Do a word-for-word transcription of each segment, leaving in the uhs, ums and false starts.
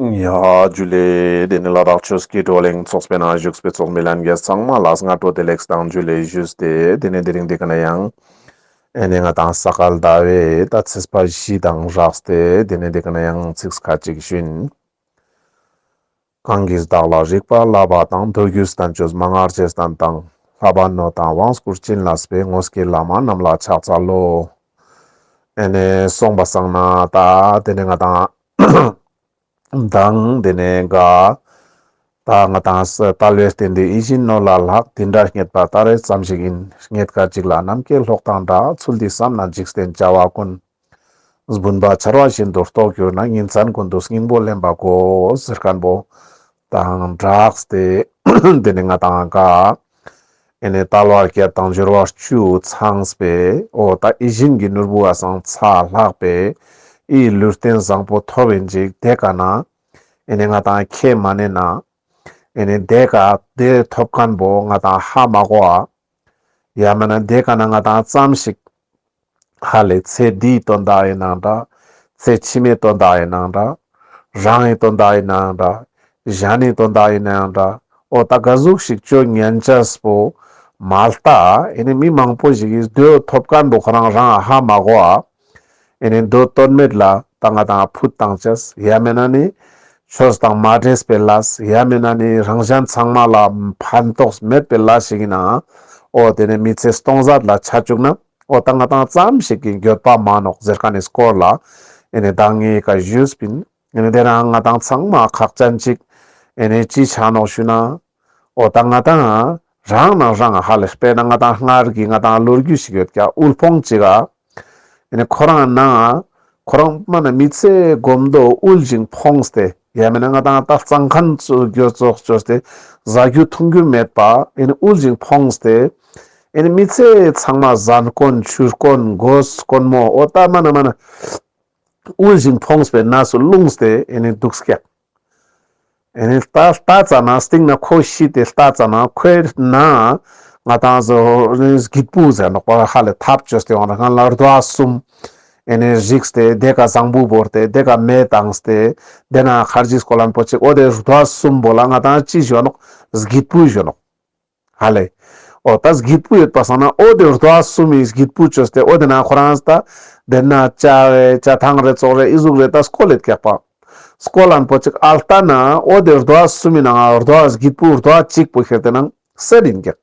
ཡ་ཇུ་ལེ། དེ་ནེ་ལ་དྭགས་ཆོས་ཀྱི་བགྲོ་གླེང་ཚོགས་པའི་ནང་བཞུགས་པའི་ཚོགས་མི་ལྷན་རྒྱས་ཚང་མ་ལ་སྔ་དྲོ་བདེ་ལེགས་དང་ཇུ་ལེ་ཞུས་ཏེ། དེ་ནེ་དེ་རིང་འདི་ཀ་ནེ་ཡང་ཨེ་ནེ་ང་དང་ས་ག་ཟླ་བའི་ད་ཚེས་པ་བཞི་དང་སྦྲགས་ཏེ་དེ་ནེ་འདི་ཀ་ནེ་ཡང་ཚིག་ཁ་ཅིག་ཞུ་ཡིན། གང་གིས་བདག་ལ་རིག་པ་བསླབ་པ་དང་། མདོ་རྒྱུད་བསྟན་བཅོས་མན་ངག་རྗེས་བསྟན་དང་། ལྷ་བ་ནོ་དང་དབང་བསྐུར་བྱིན་བརླབས་པའི། དངོས་ཀྱི་བླ་མ་རྣམས་ལ་ཕྱག་འཚལ་ལོ། ཨེ་ནེ་སོང་པ་སང་ན་ད་དེ་ནེ་ང་དང་དང་དེ་ནེ་ག་ད་ང་དང་ས་དལ་བའི་རྟེན་འདི་ཡིད་བཞིན་ནོར་ལས་ལྷག། དེ་འདྲ་རྙེད་པ་ད་རེས་ཙམ་ཞིག་ཡིན། རྙེད་དཀའ་འཇིག་ལ་ནམ་མཁའི་གློག་དང་འདྲ། ཚུལ་འདི་བསམ་ན་འཇིག་རྟེན་བྱ་བ་ཀུན། སྦུན་པ་ཆར་བ་བཞིན་དུ་རྟོགས་གྱུར་ན། ཉིན་མཚན་ཀུན་ཏུ་སྙིང་པོ་ལེན་པ་དགོས། ཟེར་མཁན་པོ་དང་སྦྲགས་ཏེ་དེ་ནེ་ང་དང་ག་ཨེ་ནེ་དལ་བ་བརྒྱད་དང་འབྱོར་བ་བཅུ་ཚང་པའི་འོ་ད་ཡིད་བཞིན་གྱི་ནོར་བུ་བ་སང་ཆ་ལྷག་པའི་ཨི་ལུས་རྟེན་བཟང་པོ་ཐོབ་ཡིན་ཅིག། དེ་ཀ་ན་ཨེ་ནེ་ང་དང་ཁེ་མ་ནེ་ན་ཨེ་ནེ་དེ་ཀ་དེ་ཐོབ་མཁན་པོ་ང་དང་ཧ་མ་གོ་ཨ། ཡང་མེད་ན་དེ་ཀ་ན་ང་དང་ཙམ་ཞིག་ཧ་ལེ་ཚེ་འདིའི་དོན་དག་ཡིན་ནའང་འདྲ། ཚེ་ཕྱི་མའི་དོན་དག་ཡིན་ནའང་འདྲ། རང་གི་དོན་དག་ཡིན་ནའང་འདྲ། གཞན་གྱི་དོན་དག་ཡིན་ནའང་འདྲ། འོ་ད་ག་ཟུག་ཞིག་ཅོ་ཉན་ཅེས་པོ་མ་ལྟ་ཨེ་ནེ་མི་མང་པོ་ཞིག་གིས་དེ་ཐོབ་མཁན་པོ་ཁོ་རང་རང་ཧ་མ་གོ་ཨ། ཨེ་ནེ་མདོ་དོན་མེད་ལ་ད་ང་དང་ཕུད་བཏང་ཅེས། ཡང་མེད་ན་ནི་ཆོས་དང་མ་འདྲེས་པའི་ལས། ཡང་མེད་ན་ནི་རང་གཞན་ཚང་མ་ལ་ཕན་ཐོགས་མེད་པའི་ལས་ཤིག་ཡིན་ན། འོ་དེ་ནེ་མི་ཚེ་སྟོང་ཟད་ལ་ཆ་བཅུག་ན། འོ་ད་ང་དང་ཙམ་ཞིག་གི་འགྱོད་པ་མ་ནོག་ཟེར་མཁན་ནི་སྐོར་ལ་ཨེ་ནེ་ད་ངས་ཀ་ཞུས་པིན། ཨེ་ནེ་དེ་རང་ང་དང་ཚང་མ་ཁག་ཅན་ཅིག་ཨེ་ནེ་ཅི་ཆ་ནོག་ཞུ་ན། འོ་ད་ང་དང་རང་ནང་རང་ཧ་ལེ་དཔེར་ན་ང་དང་སྔར་གྱི་ང་དང་ལོ་རྒྱུས་ཤིག་ཡོད་ཀྱག། དབུལ་ཕོངས་ཅིག་ག་ཨེ་ནེ་ཁོ་རང་ན་ཁོ་རང་མ་ན་མི་ཚེ་གོམ་དོ་དབུལ་ཞིང་ཕོངས་ཏེ། ཡང་མེད་ན་ང་དང་ད་གཙང་ཁང་ཙོགས་རྒྱུ་ཙོགས་ཅོས་ཏེ་ཟ་རྒྱུ་འཐུང་རྒྱུ་མེད་པ་ཨེ་ནེ་དབུལ་ཞིང་ཕོངས་ཏེ། ཨེ་ནེ་མི་ཚེ་ཚང་མ་ཟན་དཀོན་ཆུ་དཀོན་གོས་དཀོན་མོ་འོ་ད་མ་ན་མ་ན་དབུལ་ཞིང་ཕོངས་པའི་གནས་སུ་ལྷུང་སྟེ་ཨེ་ནེ་འདུག་ཀྱག། ཨེ་ནེ་ལྟ་ལྟ་ཙ་ན་སྟིང་ན་ཁོ་ཤི་སྟེ་ལྟ་ཙ་ན་ཁོའི་ནང་ང་དང་ཟོ་སྒྱིད་པུ་ཟེར་ནོག་པ་ཧ་ལེ་ཐབ་ཅོས་ཏེ་འོང་ན་ང་ལ་རྡོ་གསུམ་ཨེ་ནེ་རིགས་ཏེ་དེ་ཀ་ཟངས་བུ་བོར་ཏེ་དེ་ཀ་མེ་བཏང་སྟེ་དེ་ན་ཁར་ཇི་སྐོལ་ལན་པོ་ཅིག། འོ་དེ་རྡོ་གསུམ་པོ་ལ་ང་དང་ཅི་ཞུ་ནོག། སྒྱིད་པུ་ཞུ་ནོག། ཧ་ལེ། འོ་ད་སྒྱིད་པུ་ཡོད་པ་སང་ན་འོ་དེ་རྡོ་གསུམ་མི་སྒྱིད་པུ་ཅོས་ཏེ་འོ་དེ་ན་ཁོ་རང་ད་དེ་ན་ཅ་རེ་ཅ་ཐང་རེ་ཙོགས་རེ་ཨི་ཟུག་རེ་ད་སྐོལ་ལེད་ཀྱག་པ། སྐོལ་ལན་པོ་ཅིག་ཨལ་ཏ་ན་འོ་དེ་རྡོ་གསུམ་མི་ནང་རྡོ་སྒྱིད་པུ་རྡོ་གཅིག་པོ་ཁྱེར་ཏེ་ན་གསེར་ཡིན་ཀྱག།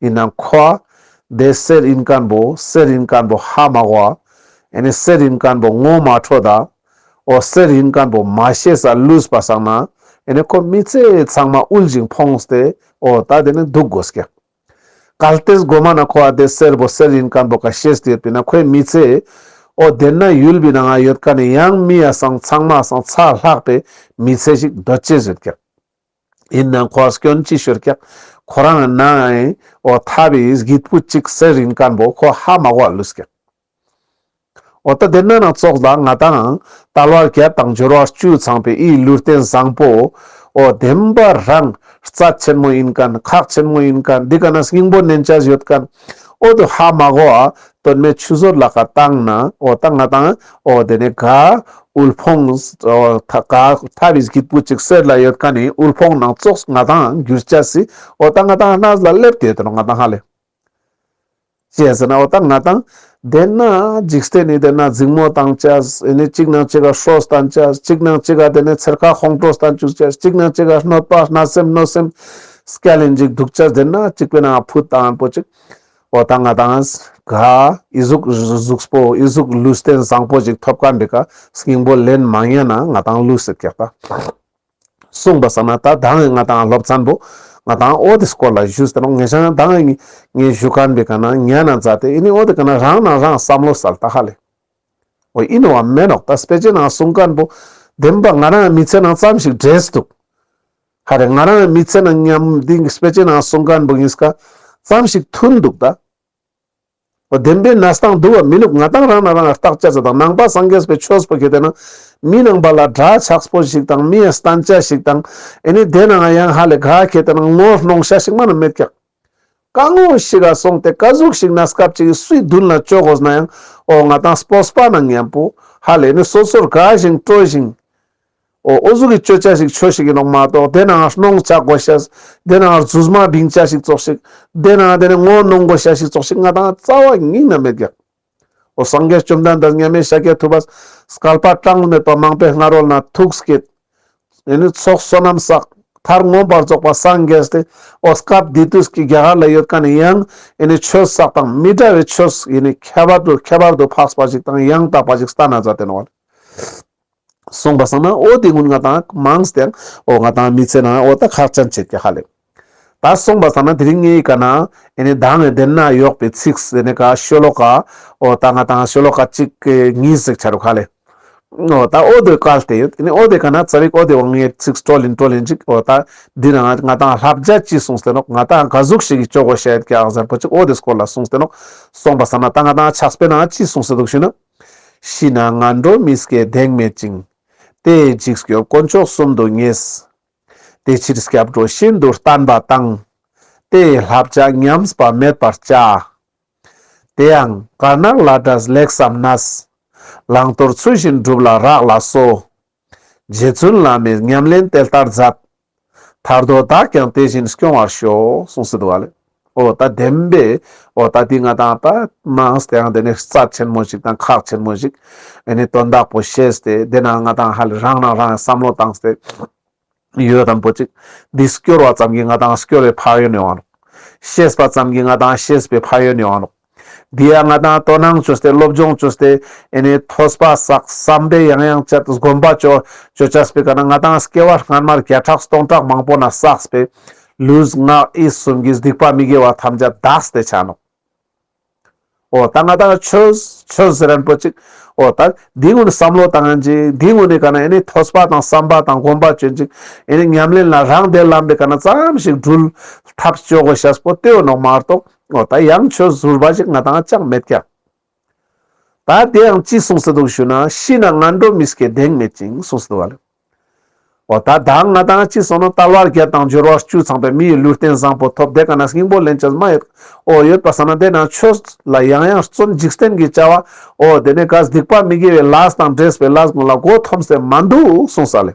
ཡིན་ནའང་ཁོ་དེ་གསེར་ཡིན་མཁན་པོ་གསེར་ཡིན་མཁན་པོ་ཧ་མ་གོ་ཨ། ཨེ་ནེ་གསེར་ཡིན་མཁན་པོ་ངོ་མ་འཕྲོད་ད། འོ་གསེར་ཡིན་མཁན་པོ་མ་ཤེས་ས་ལུས་པ་སང་ན་ཨེ་ནེ་ཁོ་མི་ཚེ་ཚང་མ་དབུལ་ཞིང་ཕོངས་ཏེ་འོ་ད་དེ་ནེ་འདུག་དགོས་ཀྱག། གལ་ཏེ་གོ་མ་ན་ཁོ་ཨ་དེ་གསེར་པོ་གསེར་ཡིན་མཁན་པོ་ཀ་ཤེས་ཏེ་ཡོད་པ་ན་ཁོའི་མི་ཚེ་འོ་དེ་ན་ཡུལ་པའི་ནང་ང་ཡོད་མཁན་ནི་ཡང་མི་ཡ་སང་ཚང་མ་སང་ཆ་ལྷག་པའི་མི་ཚེ་ཞིག་སྡོད་ཅེས་ཡོད་ཀྱག། ཡིན་ནའང་ཁོ་ཨ་སྐྱོན་ཅི་ཤོར་ཀྱག། ཁོ་རང་ནང་ཨེ་འོ་ཐབ་བི་སྒྱིད་པུ་ཅིག་གསེར་ཡིན་མཁན་པོ་ཁོ་ཧ་མ་གོ་ཨ་ལུས་ཀྱག། འོ་ད་དེ་ན་ན་ཙོགས་ལ་ང་དང་དལ་བ་བརྒྱད་དང་འབྱོར་བ་བཅུ་ཚང་པའི་ཨི་ལུས་རྟེན་བཟང་པོ་འོ་བདེན་པ་རང་རྩ་ཆེན་མོ་ཡིན་མཁན་ཁག་ཆེན་མོ་ཡིན་མཁན་འདི་ཀ་ན་སྙིང་པོ་ནན་ཅེས་ཡོད་མཁན་འོ་དེ་ཧ་མ་གོ་ཨ། དོན་མེད་ཆུད་ཟོས་ལ་ཀ་བཏང་ན་འོ་ད་ང་དང་འོ་དེ་ནེ་ག་དབུལ་ཕོངས་འོ་ད་ག་ཐབ་བི་སྒྱིད་པུ་ཅིག་གསེར་ལ་ཡོད་མཁན་ནི་དབུལ་ཕོངས་ནང་ཙོགས་ང་དང་འགྱུར་ཅེས་སི་འོ་ད་ང་དང་གནས་ལ་སླེབས་ཏེ་ཡོད་དེ་ནོག་ང་དང་ཧ་ལེ། ཅི་ཟེར་ན་འོ་ད་ང་དང་དེ་ན་འཇིག་རྟེན་ནི་དེ་ན་འཛིང་མོ་བཏང་ཅེས་ཨེ་ནེ་གཅིག་ནང་གཅིག་ག་ཧྲོ་བཏང་ཅེས་གཅིག་ནང་གཅིག་ག་དེ་ནེ་ཚེར་ཁ་ཁོང་ཁྲོ་བཏང་བཅུག་ཅེས་གཅིག་ནང་གཅིག་ག་གནོད་པ་གནོད་སེམས་གནོད་སེམས་སྐྱལ་ཡིན་ཅིག་འདུག་ཅེས་དེ་ན་གཅིག་པའི་ནང་ཕུད་བཏང་པོ་ཅིག། འོ་ད་ང་དང་ག་ཨི་ཟུག་གཟུགས་པོ་ཨི་ཟུག་ལུས་རྟེན་བཟང་པོ་ཅིག་ཐོབ་མཁན་འདི་ཀ་སྙིང་པོ་ལེན་མ་ཉན་ན་ང་དང་ལུས་སེ་ཀྱག་ད། གསུངས་པ་སང་ན་ད་ང་དང་སློབ་ཚན་པོ་ང་དང་འོ་དེ་སྐོར་ལ་ཞུས་ཏེ་ནོག། ངས་ཞུ་མཁན་པའི་ཀ་ན་ཉན་ན་མཛད་དེ་ཨེ་ནེ་འོ་དེ་ཀ་ན་རང་ནང་རང་བསམ་བློ་སལ་ད་ཧ་ལེ། འོ་ཨིན་ནོག་མེན་ནོག། ད་དཔེ་ཆའི་ནང་གསུངས་མཁན་པོ་བདེན་པ་ང་རང་མི་ཚེ་ནང་ཙམ་ཞིག་འདྲེས་འདུག། ཧ་རེ་ང་རང་མི་ཚེ་ནང་མཉམ་འདི་དཔེ་ཆའི་ནང་གསུངས་མཁན་པོ་ཡིན་ཀ་ཙམ་ཞིག་མཐུན་འདུག་ད། འོ་བདེན་པའི་གནས་སྟངས་འདུག་པ་མི་འདུག་ང་དང་རང་ན་རང་བརྟག་དཔྱད་ཙ་དང་ནང་པ་སངས་རྒྱས་པའི་ཆོས་པོ་ཁེ་ཏེ་ན་མི་ནང་པ་ལ་འདྲ་ཆགས་པོ་ཞིག་དང་མི་ཡ་སྟན་ཆ་ཞིག་དང་ཨེ་ནེ་དེ་ནང་ཡང་ཧ་ལེ་ག་ཁེ་ཏེ་ན་ངོ་གནོང་ཤ་ཞིག་མ་ན་མེད་ཀྱག། ག་ངོ་ཞིག་ག་སོང་སྟེ་ག་ཟུག་ཞིག་གནས་སྐབས་ཅིག་སུའི་མདུན་ལ་བཅོ་དགོས་ན་ཡང་འོ་ང་དང་སྤོབས་པ་ནང་མཉམ་པོ་ཧ་ལེ་ནི་སོ་སོར་དགའ་ཞིང་སྤྲོ་ཞིང་ འོ་འོ་ཟུག་གི་ཅོ་ཅེས་ཤིག་ཆོས་ཤིག་ཨིན་ནོག་མ་གཏོགས་དེ་ནང་སྣང་ཆ་དགོས་ཤེས། དེ་ནང་རྫུས་མ་བིང་ཅེས་ཤིག་ཙོགས་ཤིག། དེ་ནང་དེ་ནས་ངོ་གནོང་དགོས་ཤེས་ཤིག་ཙོགས་ཤིག་ང་དང་རྩ་བ་ཉིད་ནས་མེད་ཀྱག། འོ་སངས་རྒྱས་བཅོམ་ལྡན་འདས་མཉམ་མེད་ཤཱཀྱ་ཐུབ་པ་བསྐལ་པ་གྲངས་མེད་པ་མང་པོའི་སྔ་རོལ་ན་ཐུགས་བསྐྱེད། ཨེ་ནི་ཚོགས་བསོད་ནམས་བསགས། མཐར་མངོན་པར་རྫོགས་པ་སངས་རྒྱས་ཏེ། འོ་སྐབས་དེ་དུས་ཀྱི་རྒྱ་གར་ལ་ཡོད་མཁན་ནི་ཡང་ཨེ་ནི་ཆོས་བསགས་དང་མི་འདྲ་བའི་ཆོས་ཨེ་ནི་ཁྱད་པར་དུ་ཁྱད་པར་དུ་འཕགས་པ་ཞིག་དང་ཡང་དག་པ་ཞིག་བསྟན་ན་མཛད་དེ་ནོག་པ། སོང་པ་སང་ན་འོ་དེ་ཀུན་ང་དང་མང་སྟེ་འོ་ང་དང་མི་ཚེ་ན་འོ་ད་ཁག་ཅན་ཆེད་ཀྱི་ཧ་ལེ། ད་སོང་པ་སང་ན་དེ་རིང་ངའི་ཀ་ན་ཨེ་ནི་མདང་ངི་དེ་ན་ཡོག་པའི་ཚིགས་ཨེ་ནི་ཀ་ཤོ་ལོ་ཀ་འོ་ད་ང་དང་ཤོ་ལོ་ཀ་གཅིག་གཉིས་ཟེར་ཆ་རུག་ཧ་ལེ། འོ་ད་འོ་དེ་བཀལ་ཏེ་ཡོད། ཨེ་ནི་འོ་དེ་ཀ་ན་ཙ་པིག་འོ་དེ་འོ་ངའི་ཚིགས་བཀྲོལ་ཡིན་བཀྲོལ་ཡིན་ཅིག། འོ་ད་འདི་ན་ང་དང་བསླབ་བྱ་ཅི་གསུངས་ཏེ་ནོག། ང་དང་ག་ཟུག་ཞིག་གི་ཅོ་དགོས་ཤེས་ཀྱག་ཟེར་པོ་ཅིག་འོ་དེ་སྐོར་ལ་གསུངས་ཏེ་ནོག། སོང་པ་སང་ན་ད་ང་དང་ཕྱག་དཔེ་ན་ཅི་གསུངས་ཏེ་འདུག་ཞུ་ན། ཤི་ན་ངན་འགྲོ་མི་སྐྱེ་གདེང་མེད་ཅིང་། དེའི་འཇིགས་སྐྱོབ་དཀོན་མཆོག་གསུམ་དུ་ངེས། དེ་ཕྱིར་སྐྱབས་འགྲོ་ཤིན་ཏུ་བརྟན་པ་དང་། དེའི་བསླབ་བྱ་ཉམས་པ་མེད་པར་བྱ། དེ་ཡང་དཀར་ནག་བླ་གྲྭས་ལེགས་བསམ་ནས། བླང་དོར་ཚུལ་བཞིན་སྒྲུབ་ལ་རག་ལས་སོ། རྗེ་བཙུན་བླ་མས་ཉམས་ལེན་དེ་ལྟར་མཛད། ཐར་འདོད་བདག་ཀྱང་དེ་བཞིན་སྐྱོང་བར་ཤོག་གསུངས་སེ་འདུག་ཨ་ལེ། འོ་ད་བདེན་པས་འོ་ད་འདི་ང་དང་ད་མང་སྟེ་ཡང་དེ་ནས་རྩ་ཆེན་མོ་ཞིག་དང་ཁག་ཆེན་མོ་ཞིག་ཨེ་ནི་དོན་དག་པོ་ཤེས་ཏེ་དེ་ན་ང་དང་ཧ་ལེ་རང་ནང་རང་བསམ་བློ་བཏང་སྟེ་ཡོད་དམ་པོ་ཅིག། འདི་སྐྱོར་བ་ཙམ་གྱིས་ང་དང་སྐྱོར་བའི་ཕན་ཡོན་ཡོང་ང་ནོག། ཤེས་པ་ཙམ་གྱིས་ང་དང་ཤེས་པའི་ཕན་ཡོན་ཡོང་ང་ནོག། འདི་ཡང་ང་དང་དོ་སྣང་བཅོས་ཏེ་སློབ་སྦྱོང་བཅོས་ཏེ་ཨེ་ནི་ཐོས་པ་བསགས་བསམ་པའི་ཡང་ཡང་བཅད་སྒོམ་པ་བཅོ་བཅོ་བཅས་པའི་ཀ་ན་ང་དང་སྐྱེ་བ་སྔན་མར་བརྒྱ་ཕྲག་སྟོང་ཕྲག་མང་པོ་ན་བསགས་པའི་ལུས་ངག་ཡིད་གསུམ་གྱི་སྡིག་པ་མི་དགེ་བ་ཐམས་ཅད་དག་སྟེ་ཆ་ནོག། འོ་ད་ང་དང་ཆོས་ཆོས་ཟེར་རན་པོ་ཅིག། འོ་ད་འདི་ཀུན་བསམ་བློ་བཏང་ཡང་ཅིག། འདི་ཀུན་ནི་ཀ་ན་ཨེ་ནི་ཐོས་པ་དང་བསམ་པ་དང་སྒོམ་པ་བཅོ་ཅིག། ཨེ་ནི་ཉམས་ལེན་ལ་རང་དེ་ལམ་པའི་ཀ་ན་ཙམ་ཞིག་འགྲུལ་ཐབས་བཅོ་དགོས་ཤེས་པོ་དེ་ཡོད་ནོག་མ་གཏོགས། འོ་ད་ཡང་ཆོས་ཟུར་པ་ཞིག་ང་དང་ཅང་མེད་ཀྱག། ད་དེ་ཡང་ཅི་གསུངས་སེ་འདུག་ཞུ་ན། ཤི་ན་ངན་འགྲོ་མི་སྐྱེ་གདེང་མེད་ཅིང་གསུངས་སེ་འདུག་ཨ་ལེ། འོ་ད་ད་ང་དང་ཅི་གསུངས་ན། དལ་བ་བརྒྱད་དང་འབྱོར་བ་བཅུ་ཚང་པའི་མི་ཡི་ལུས་རྟེན་བཟང་པོ་ཐོབ། དེ་ཀ་ན་སྙིང་པོ་ལེན་ཅེས་མ་ཡོད། འོ་ཡོད་པ་སང་ན་དེ་ན་ཆོས་ལ་ཡང་ཡང་བརྩོན། འཇིག་རྟེན་གྱི་བྱ་བ་འོ་དེ་ནས་ག་སྡིག་པ་མི་དགེ་བའི་ལས་དང་འདྲེས་པའི་ལས་ཀུན་ལ་མགོ་འཐོམས་སེ་མ་འདུག་གསུངས་ས་ལེ།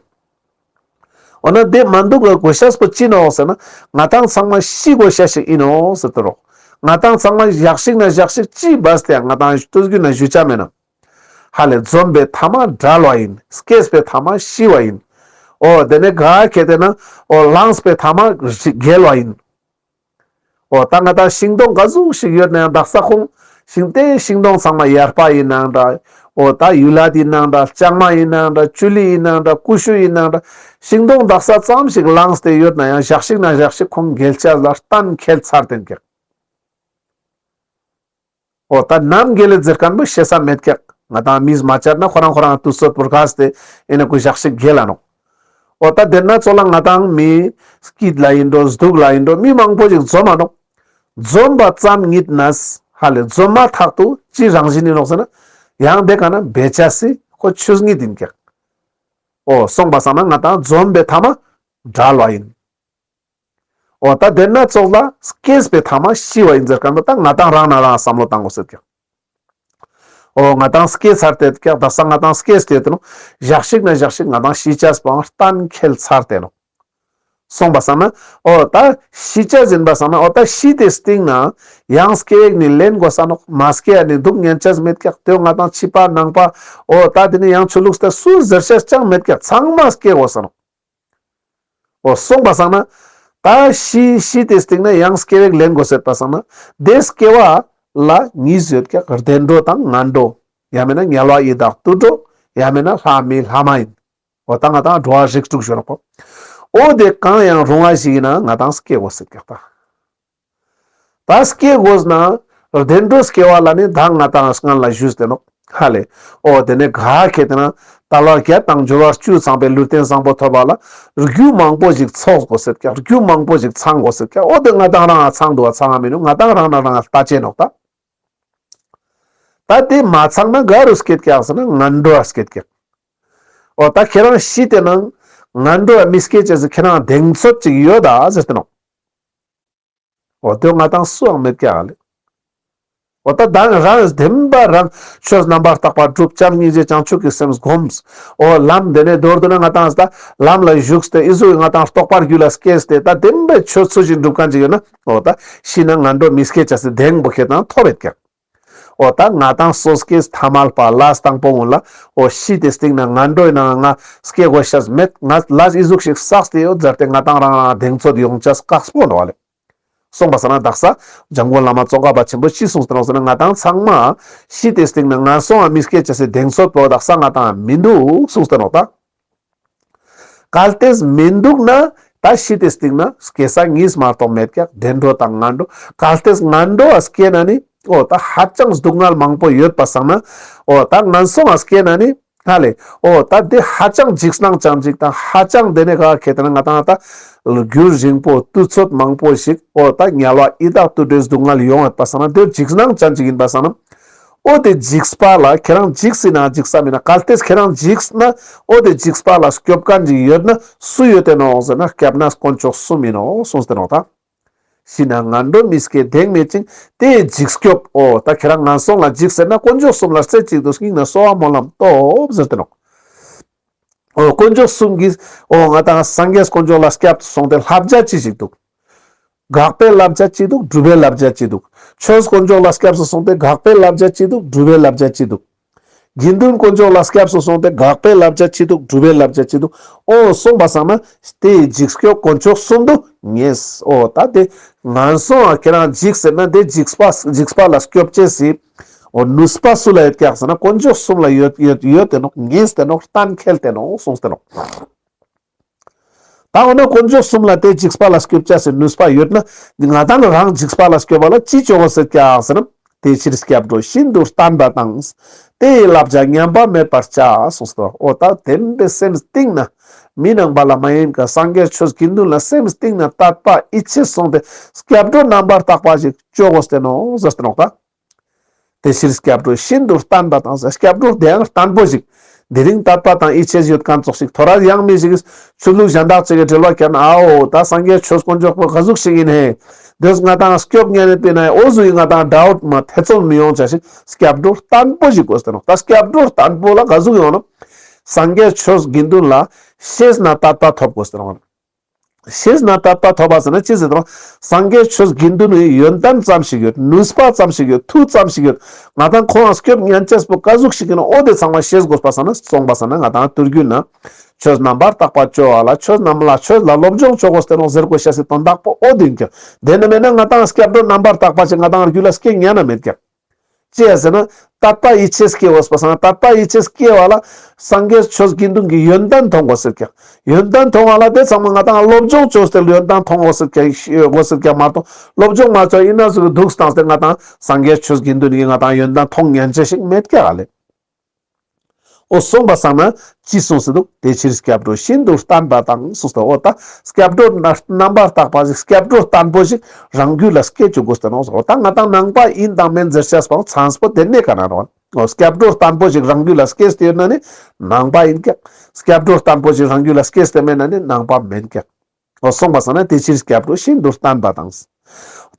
འོ་ན་དེ་མ་འདུག་ལ་དགོས་ཤེས་པོ་ཅི་ནོག་ཟེར་ན། ང་དང་ཚང་མ་ཤི་དགོས་ཤེས་ཤིག་ཨིན་ནོག་ཟེར་ཏེ་རོག། ང་དང་ཚང་མ་ཞག་ཞིག་ན་ཞག་ཞིག་ཅི་བས་ཏེ་ང་དང་ལྟོས་གུ་ན་ཞུ་ཆ་མེད་ན། ཧ་ལེ་འཛོམས་པའི་ཐ་མ་བྲལ་བ་ཡིན། སྐྱེས་པའི་ཐ་མ་ཤི་བ་ཡིན། འོ་དེ་ནས་ག་ཁེ་ཏེ་ན་འོ་ལངས་པའི་ཐ་མ་འགྱེལ་བ་ཡིན། འོ་ད་ང་དང་ཤིང་སྡོང་ག་ཟུག་ཞིག་ཡོད་ན་ཡང་དག་ས་ཁོང་ཤིང་དེ་ཤིང་སྡོང་ཚང་མ་ཡར་པ་ཡིན་ནའང་འདྲ། འོ་ད་ཡུ་ལ་ཡིན་ནའང་འདྲ། ལྕང་མ་ཡིན་ནའང་འདྲ། ཅུ་ལི་ཡིན་ནའང་འདྲ། ཀུ་ཤུ་ཡིན་ནའང་འདྲ། ཤིང་སྡོང་དག་ས་ཙམ་ཞིག་ལངས་ཏེ་ཡོད་ན་ཡང་ཞག་ཞིག་ན་ཞག་ཞིག་ཁོང་འགྱེལ་ཆ་ལ་གཏན་འཁེལ་ཚར་ཏེ་ཨིན་ཀྱག། འོ་ད་ནམ་འགྱེལ་ལེ་ཟེར་མཁན་པོ་ཤེས་ས་མེད་ཀྱག། ང་དང་མིས་མ་བཅར་ན་ཁོ་རང་ཁོ་རང་དུས་ཚོད་པོ་རྒས་ཏེ་ཨེ་ནི་ཁོ་ཞག་ཞིག་འགྱེལ་ལ་ནོག། འོ་ད་དེ་ན་ཚོ་ལ་ང་དང་མི་སྐྱིད་ལ་ཡིན་འགྲོ་སྡུག་ལ་ཡིན་འགྲོ་མི་མང་པོ་ཞིག་འཛོམས་མ་ནོག། འཛོམས་པ་ཙམ་ཉིད་ནས་ཧ་ལེ་འཛོམས་མ་ཐག་ཏུ་ཅི་རང་བཞིན་ཡིན་ནོག་ཟེར་ན། ཡང་དེ་ཀ་ན་བེ་ཆ་སི་ཁོ་ཆོས་ཉིད་ཡིན་ཀྱག། འོ་སོང་པ་སང་ན་ང་དང་འཛོམས་པའི་ཐ་མ་བྲལ་བ་ཡིན། འོ་ད་དེ་ན་ཚོགས་ལ་སྐྱེས་པའི་ཐ་མ་ཤི་བ་ཡིན་ཟེར་མཁན་པོ་ད་ང་དང་རང་ན་རང་བསམ་བློ་བཏང་དགོས་ཟེར་ཀྱག། འོ་ང་དང་སྐྱེས་ཚར་ཏེ་ཀྱག། དག་ས་ང་དང་སྐྱེས་ཏེ་ཡོད་དེ་ནོག། ཞག་ཞིག་ན་ཞག་ཞིག་ང་དང་ཤི་ཆ་སྤང་གཏན་འཁེལ་ཚར་ཏེ་ནོག། སོང་པ་སང་ན་འོ་ད་ཤི་ཆ་ཟིན་པ་སང་ན་འོ་ད་ཤི་སྟེ་སྟིང་ན་ཡང་སྐྱེ་བའི་ནི་ལེན་དགོས་ས་ནོག། མ་སྐྱེ་ཡ་ནི་འདུག་ཉན་ཆ་མེད་ཀྱག། དེ་ང་དང་ཕྱི་པ་ནང་པ་འོ་ད་དེ་ནི་ཡང་ཆོས་ལུགས་ད་སུ་ཟེར་ཆ་ཅང་མེད་ཀྱག། ཚང་མ་སྐྱེ་དགོས་ས་ནོག། འོ་སོང་པ་སང་ན་ད་ཤི་ཤི་སྟེ་སྟིང་ན་ཡང་སྐྱེ་བའི་ལེན་དགོས་ཟེར་པ་སང་ན་དེ་སྐྱེ་བ་ལ་གཉིས་ཡོད་ཀྱག། བདེ་འགྲོ་དང་ངན་འགྲོ། ཡང་མེད་ན་དམྱལ་བ་ཡི་དྭགས་དུད་འགྲོ། ཡང་མེད་ན་ལྷ་མི་ལྷ་མ་ཡིན། འོ་ད་ང་དང་འགྲོ་བ་རིགས་དྲུག་ཞུ་ནོག་པོ། འོ་དེ་གང་ཡང་རུང་བ་ཞིག་ཡིན་ན་ང་དང་སྐྱེ་དགོས་ཟེར་ཀྱག་ད། ད་སྐྱེ་དགོས་ན་བདེ་འགྲོ་སྐྱེ་བ་ལ་ནི་ད་ང་དང་སྔན་ལ་ཞུས་ཏེ་ནོག་ཧ་ལེ། འོ་དེ་ནས་ག་ཁེ་ཏེ་ན་དལ་བ་བརྒྱད་དང་འབྱོར་བ་བཅུ་ཚང་པའི་ལུས་རྟེན་བཟང་པོ་ཐོབ་པ་ལ་རྒྱུ་མང་པོ་ཞིག་ཚོགས་དགོས་ཟེར་ཀྱག། རྒྱུ་མང་པོ་ཞིག་ཚང་དགོས་ཟེར་ཀྱག། འོ་དེ་ང་དང་རང་ང་ཚང་འདུག་བ་ཚང་ང་མི་འདུག། ང་དང་རང་ན་རང་ལྟ་ཅེས་ནོག་ད། ད་དེ་མ་ཚང་ན་ག་རུ་སྐྱེད་ཀྱག་ཟེར་ན་ངན་འགྲོ་བ་སྐྱེད་ཀྱག། འོ་ད་ཁྱེད་རང་ཤི་སྟེ་ན་ངན་འགྲོ་བ་མི་སྐྱེད་ཅེས་ཟེར་ཁྱེད་རང་གདེང་ཚོད་ཅིག་ཡོད་ད་ཟེར་ཏེ་ནོག། འོ་དེ་ང་དང་སུའང་མེད་ཀྱག་ལེ། འོ་ད་དང་རང་བདེན་པ་རང་ཆོས་རྣམ་པར་དག་པ་སྒྲུབ། བྱམས་སྙིང་རྗེ་བྱང་ཆུབ་ཀྱི་སེམས་སྒོམས། འོ་ལམ་དེ་ནས་མདོར་བསྡུ་ན་ང་ཏང་ད་ལམ་ལ་ཞུགས་ཏེ་ཨི་ཟུག་ང་ཏང་རྟོགས་པ་རྒྱུད་ལ་སྐྱེས་ཏེ་ད་བདེན་པའི་ཆོས་ཚུལ་བཞིན་སྒྲུབ་མཁན་ཅིག་ཡོད་ན། འོ་ད་ཤི་ན་ངན་འགྲོ་མི་སྐྱེ་ཅེས་སི་གདེང་པོ་ཁྱེད་དང་ཐོབ་ཡོད་ཀྱག་འོ་ད་ང་ཏང་སོ་སྐྱེས་ཐ་མལ་པ་ལ་དང་པོ་ངུན་ལ་འོ་ཤི་སྟེ་སྟིང་ན་ངན་འགྲོའི་ནང་ང་སྐྱེ་དགོས་ཤེས་མེད། ང་ལ་ཨི་ཟུག་ཞིག་བསགས་ཏེ་ཡོད་ཟེར་ཏེ་ང་ཏང་རང་རང་གདེང་ཚོད་ཡོང་ཅེས་དཀགས་པོ་འགྲོ་བ་ལེ། སོང་པ་སང་ན་དག་ས་འཇམ་མགོན་བླ་མ་ཙོང་ཁ་པ་ཆེན་པོས་ཅི་གསུངས་ཏེ་ནོག་ཟེར་ན། ང་ཏང་ཚང་མ་ཤི་སྟེ་སྟིང་ན་ངན་སོང་ང་མི་སྐྱེ་ཅེས་སི་གདེང་ཚོད་པོ་དག་ས་ང་ཏང་མི་འདུག་གསུངས་ཏེ་ནོག་ད། གལ་ཏེ་མི་འདུག་ན་ད་ཤི་སྟེ་སྟིང་ན་སྐྱེ་ས་གཉིས་མ་གཏོགས་མེད་ཀྱག་བདེ་འགྲོ་དང་ངན་འགྲོ། གལ་ཏེ་ངན་འགྲོ་ང་སྐྱེ་ན་ནི་འོ་ད་ཧ་ཅང་སྡུག་བསྔལ་མང་པོ་ཡོད་པ་སང་ན། འོ་ད་ངན་སོང་ང་སྐྱེ་ན་ནི་ཧ་ལེ། འོ་ད་དེ་ཧ་ཅང་འཇིགས་སྣང་ཅན་ཅིག་དང་ཧ་ཅང་དེ་ནས་ག་ཁེ་ཏེ་ན་ང་ཏང་ད་རྒྱུན་རིང་པོ་དུས་ཚོད་མང་པོ་ཞིག་འོ་ད་དམྱལ་བ་ཡི་དྭགས་དུད་འགྲོའི་སྡུག་བསྔལ་ཡོང་ཡོད་པ་སང་ན་དེ་འཇིགས་སྣང་ཅན་ཅིག་ཡིན་པ་སང་ན། འོ་དེ་འཇིགས་པ་ལ་ཁྱེད་རང་འཇིགས་སྲིད་ན་འཇིགས་ས་མིན་ན། གལ་ཏེ་ཁྱེད་རང་འཇིགས་ན་འོ་དེ་འཇིགས་པ་ལ་སྐྱོབ་མཁན་ཅིག་ཡོད་ན་སུ་ཡོད་དེ་ནོག་ཟེར་ན། སྐྱབས་གནས་དཀོན་མཆོག་གསུམ་ཡིན་ནོག་གསུངས་ཏེ་ནོག་ད། ཤི་ན་ངན་འགྲོ་མི་སྐྱེ་གདེང་མེད་ཅིང་། དེ་འཇིགས་སྐྱོབ། འོ་ད་ཁྱེད་རང་ངན་སོང་ལ་འཇིགས་ཟེར་ན་དཀོན་མཆོག་གསུམ་ལ་རྩེ་གཅིག་ཏུ་སྙིང་ནས་གསོལ་བ་སྨོན་ལམ་ཐོབ་ཟེར་ཏེ་ནོག་འོ་དཀོན་མཆོག་གསུམ་གྱིས་འོ་ང་ཏང་སངས་རྒྱས་དཀོན་མཆོག་ལ་སྐྱབས་སུ་སོང་སྟེ་བསླབ་བྱ་ཅི་ཞིག་འདུག་དགག་པའི་བསླབ་བྱ་ཅི་འདུག་སྒྲུབ་པའི་བསླབ་བྱ་ཅི་འདུག་ཆོས་དཀོན་མཆོག་ལ་སྐྱབས་སུ་སོང་སྟེ་དགག་པའི་བསླབ་བྱ་ཅི་འདུག་སྒྲུབ་པའི་བསླབ་བྱ་ཅི་འདུག་དགེ་འདུན་དཀོན་མཆོག་ལ་སྐྱབས་སུ་སོང་སྟེ་དགག་པའི་བསླབ་བྱ་ཅི་འདུག་སྒྲུབ་པའི་བསླབ་བྱ་ཅི་འདུག་འོ་སོང་པ་སང་ན་དེའི་འཇིགས་སྐྱོབ་དཀོན་མཆོག་གསུམ་དུ་ངེས། འོ་ད་དེ་ངན་སོང་ང་ཁྱེད་རང་འཇིགས་ཟེར་ན་དེ་འཇིགས་པ་འཇིགས་པ་ལ་སྐྱོབ་ཅེས་སི་འོ་ནུས་པ་སུ་ལ་ཡོད་ཀྱག་ཟེར་ན་དཀོན་མཆོག་གསུམ་ལ་ཡོད་ཡོད་ཡོད་དེ་ནོག་ངེས་དེ་ནོག་གཏན་འཁེལ་དེ་ནོག་གསུངས་ཏེ་ནོག་ད་འོ་ན་དཀོན་མཆོག་གསུམ་ལ་དེ་འཇིགས་པ་ལ་སྐྱོབ་ཅེས་སི་ནུས་པ་ཡོད་ན་ང་ཏང་རང་འཇིགས་པ་ལ་སྐྱོབ་པ་ལ་ཅི་ཅོ་དགོས་ཟེར་ཀྱག་ཟེར་ན། དེ་ཕྱིར་སྐྱབས་འགྲོ་ཤིན་ཏུ་བརྟན་པ་དང་། དེ་ཡི་བསླབ་བྱ་ཉམས་པ་མེད་པར་བྱ་གསུངས་སོ། འོ་ད་བདེན་པའི་སེམས་གཏིང་ན་མི་ནང་པ་ལ་མ་ཡིན་ཀ་སངས་རྒྱས་ཆོས་དགེ་འདུན་ལ་སེམས་གཏིང་ན་དད་པ་ཡིད་ཆེས་སོང་སྟེ་སྐྱབས་འགྲོ་རྣམ་པར་དག་པ་ཞིག་ཅོ་དགོས་ཏེ་ནོག་ཟེར་ཏེ་ནོག་ད། དེ་ཕྱིར་སྐྱབས་འགྲོ་ཤིན་ཏུ་བརྟན་པ་དང་། སྐྱབས་འགྲོ་དེ་ཡང་བརྟན་པོ་ཞིག་དེ་རིང་དད་པ་དང་ཡིད་ཆེས་ཡོད་མཁན་ཙོགས་ཤིག་ཐོ་རས་ཡང་མི་ཞིག་གིས་ཆོས་ལུགས་གཞན་དག་ཅིག་གི་འབྲེལ་བ་བཀལ་ན། ཨའོ་ད་སངས་རྒྱས་ཆོས་དཀོན་མཆོག་པོ་ག་ཟུག་ཞིག་ཡིན་ཧེ། དེས་ང་ཏང་སྐྱོབ་ཉན་ནི་པིན་ན་འོ་ཟུག་ཡིན། ང་ཏང་ཌའུཊ་མ་ཐེ་ཚོམ་མི་ཡོང་ཅེས་ཤིག་སྐྱབས་འགྲོ་བརྟན་པོ་ཞིག་དགོས་ཏེ་ནོག་ད་སྐྱབས་འགྲོ་བརྟན་པོ་ལ་ག་ཟུག་ཡོང་ནོག་སངས་རྒྱས་ཆོས་དགེ་འདུན་ལ་ཤེས་ན་དད་པ་ཐོབ་དགོས་ཏེ་ནོག་ཤེས་ན་དད་པ་ཐོབ་པ་ཟེར་ན་ཅི་ཟེར་དང་། སངས་རྒྱས་ཆོས་དགེ་འདུན་ནི་ཡོན་ཏན་ཙམ་ཞིག་ཡོད། ནུས་པ་ཙམ་ཞིག་ཡོད། མཐུ་ཙམ་ཞིག་ཡོད། ང་ཏང་ཁོང་ལ་སྐྱོབ་ཉན་ཅེས་པོ་ག་ཟུག་ཞིག་ཡིན་ནོག་འོ་དེ་ཚང་མ་ཤེས་དགོས་པ་སང་ན། སོང་པ་སང་ན་ང་ཏང་དུས་རྒྱུན་ན་ཆོས་རྣམ་པར་དག་པ་ཅོ་བ་ལ་ཆོས་རྣམས་ལ་ཆོས་ལ་སློབ་སྦྱོང་ཅོ་དགོས་ཏེ་ནོག་ཟེར་དགོས་ཤེས་སི་དོན་དག་པོ་འོ་དེ་ཡིན་ཀྱག་དེ་ནི་མེད་ན་ང་ཏང་སྐྱབས་འགྲོ་རྣམ་པར་དག་པ་ཞིག་ང་ཏང་རྒྱུད་ལ་སྐྱེ་ཉན་ན་མེད་ཀྱག་ཅི་ཡ་ཟེར་ན། དད་པ་ཡིད་ཆེས་སྐྱེ་དགོས་པ་སང་ན། དད་པ་ཡིད་ཆེས་སྐྱེ་བ་ལ་སངས་རྒྱས་ཆོས་དགེ་འདུན་གྱི་ཡོན་ཏན་མཐོང་དགོས་ཟེར་ཀྱག་ཡོན་ཏན་མཐོང་བ་ལ་དེ་ཚང་མ་ང་ཏང་སློབ་སྦྱོང་ཅོས་ཏེ་ཡོན་ཏན་མཐོང་དགོས་ཟེར་ཀྱག་དགོས་ཟེར་ཀྱག་མ་གཏོགས་སློབ་སྦྱོང་མ་ཅོས་ཡིན་ན་ཟུག་གི་འདུག་བཏང་སྟེ་ང་ཏང་སངས་རྒྱས་ཆོས་དགེ་འདུན་གྱི་ང་ཏང་ཡོན་ཏན་མཐོང་ཉན་ཅེས་ཤིག་མེད་ཀྱག་ལེ། འོ་སོང་པ་སང་ན་ཅི་གསུངས་སེ་འདུག་དེ་ཕྱིར་སྐྱབས་འགྲོ་ཤིན་ཏུ་བརྟན་པ་དང་གསུངས་སོ། འོ་ད་སྐྱབས་འགྲོ་རྣམ་པར་དག་པ་ཞིག་སྐྱབས་འགྲོ་བརྟན་པོ་ཞིག་རང་རྒྱུད་ལ་སྐྱེ་བཅུག་དགོས་ཏེ་ནོག་འོ་ད་ང་ཏང་ནང་པ་ཡིན་དང་མེན་ཟེར་ཤེས་པའང་ཚང་པོ་དེ་ནས་ག་ན་རོ། འོ་སྐྱབས་འགྲོ་བརྟན་པོ་ཞིག་རང་རྒྱུད་ལ་སྐྱེས་ཏེ་ཡོད་ན་ནི་ནང་པ་ཡིན་ཀྱག་སྐྱབས་འགྲོ་བརྟན་པོ་ཞིག་རང་རྒྱུད་ལ་སྐྱེས་ཏེ་མེད་ན་ནི་ནང་པ་མེན་ཀྱག་འོ་སོང་པ་སང་ན་དེ་ཕྱིར་སྐྱབས་འགྲོ་ཤིན་ཏུ་བརྟན་པ་དང་།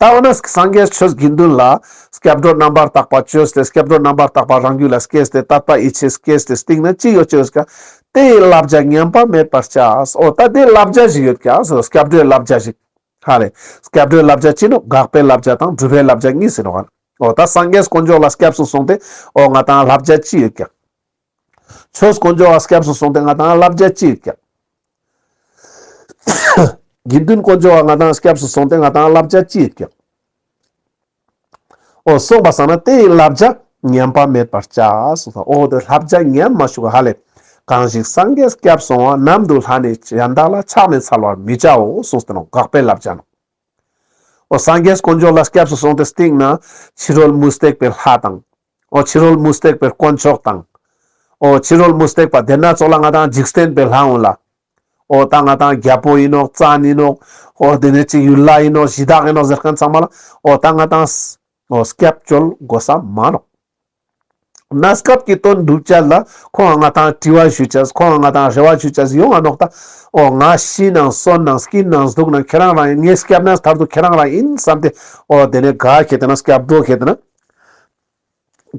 ད་འོ་ན་སངས་རྒྱས་ཆོས་དགེ་འདུན་ལ་སྐྱབས་འགྲོ་རྣམ་པར་དག་པ་ཅོས་ཏེ་སྐྱབས་འགྲོ་རྣམ་པར་དག་པ་རང་རྒྱུད་ལ་སྐྱེས་ཏེ་དད་པ་ཡིད་ཆེས་སྐྱེས་ཏེ་སྟིང་ན་ཅི་ཡོད་ཅེས་ཀ་དེའི་བསླབ་བྱ་ཉམས་པ་མེད་པར་བྱ། འོ་ད་དེའི་བསླབ་བྱ་ཞིག་ཡོད་ཀྱག་སྐྱབས་འགྲོའི་བསླབ་བྱ་ཞིག་ཧ་ལེ། སྐྱབས་འགྲོའི་བསླབ་བྱ་ཅི་ནོག་དགག་པའི་བསླབ་བྱ་དང་སྒྲུབ་པའི་བསླབ་བྱ་གཉིས་ཟེར་ནོག་འོ་ད་སངས་རྒྱས་དཀོན་མཆོག་ལ་སྐྱབས་སུ་སོང་སྟེ་འོ་ང་ཏང་བསླབ་བྱ་ཅི་ཡོད་ཀྱག་ཆོས་དཀོན་མཆོག་ལ་སྐྱབས་སུ་སོང་སྟེ་ང་ཏང་བསླབ་བྱ་ཅི་ཡོད་ཀྱག་དགེ་འདུན་དཀོན་མཆོག་ལ་ང་ཏང་སྐྱབས་སུ་སོང་སྟེ་ང་ཏང་བསླབ་བྱ་ཅི་ཡོད་ཀྱག་འོ་སོང་པ་སང་ན་དེའི་བསླབ་བྱ་ཉམས་པ་མེད་པར་བྱ་གསུངས་སོ། འོ་དེ་བསླབ་བྱ་ཉམས་མ་བཅུག་ག་ཧ་ལེ། གང་ཞིག་སངས་རྒྱས་སྐྱབས་སོང་བ། ནམ་དུ་ལྷ་ནི་གཞན་དག་ལ། ཕྱག་ནི་འཚལ་བར་མི་བྱའོ་གསུངས་ཏེ་ནོག་དགག་པའི་བསླབ་བྱ་ནོག་འོ་སངས་རྒྱས་དཀོན་མཆོག་ལ་སྐྱབས་སུ་སོང་སྟེ་སྟིང་ན་ཕྱི་རོལ་མུ་སྟེགས་པའི་ལྷ་དང་། འོ་ཕྱི་རོལ་མུ་སྟེགས་པའི་དཀོན་མཆོག་དང་། འོ་ཕྱི་རོལ་མུ་སྟེགས་པ་དེ་ན་ཙོགས་ལ་ང་ཏང་འཇིག་རྟེན་པའི་ལྷ་འོང་ལ། འོ་ད་ང་ཏང་རྒྱལ་པོ་ཡིན་ནོག་བཙན་ཡིན་ནོག་འོ་དེ་ནས་ཅིག་ཡུལ་ལྷ་ཡིན་ནོག་གཞི་བདག་ཡིན་ནོག་ཟེར་མཁན་ཚང་མ་ལ་འོ་ད་ང་ཏང་འོ་སྐྱབས་བཅོལ་དགོས་ས་མ་ནོག་གནས་སྐབས་ཀྱི་དོན་སྒྲུབ་བྱ་ལ་ཁོང་ང་ཏང་དྲི་བ་ཞུ་བྱ་ཁོང་ང་ཏང་རེ་བ་ཞུ་བྱ་ཡོང་ང་ནོག་ད། འོ་ང་ཤི་ནང་གསོན་ནང་སྐྱིད་ནང་སྡུག་ནང་ཁྱེད་རང་རང་ཡིན། ངའི་སྐྱབས་གནས་མཐར་ཐུག་ཁྱེད་རང་རང་ཡིན་བསམ་སྟེ་འོ་དེ་ནས་ག་ཁེ་ཏེ་ན་སྐྱབས་འགྲོ་ཁེ་ཏེ་ན།